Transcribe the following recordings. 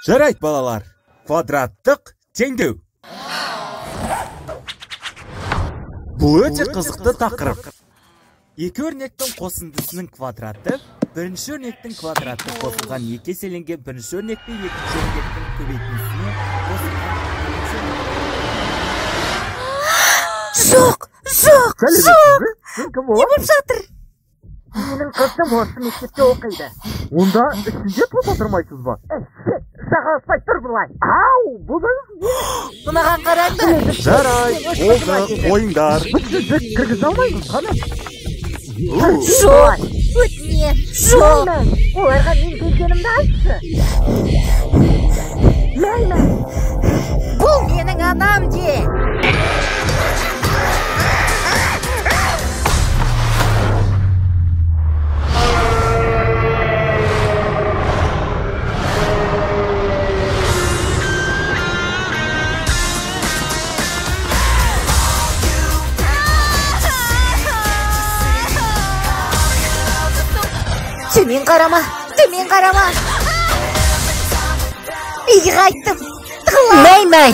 Жарайды, балалар. Квадраттық теңдеу. Бұл өте қызықты тақырып. Екі өрнектің қосындысының квадраты, бірінші өрнектің квадраты қосылған екі еселенген бірінші өрнек пен екінші өрнектің көбейтіндісіне қосылған. Жоқ, жоқ, жоқ. Не болып жатыр? Менің қызым осы мектепте оқиды. Онда ішінде тоса тұрмайсыз ба? Жағаласпай тұр былай. Ау, бұның не? Мынаған қараңдар. Жарай, болды, қойыңдар. Біз сізді кіргізе алмаймыз, қане? Жоқ, өтінем, жоқ. Оларға мен келгенімді айтшы. Мәй-мәй. Бұл менің анам де. Төмен қарама, төмен қарама. Үйге қайттым. Мәй-мәй.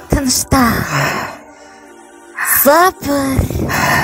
Тынышта. Сабыр.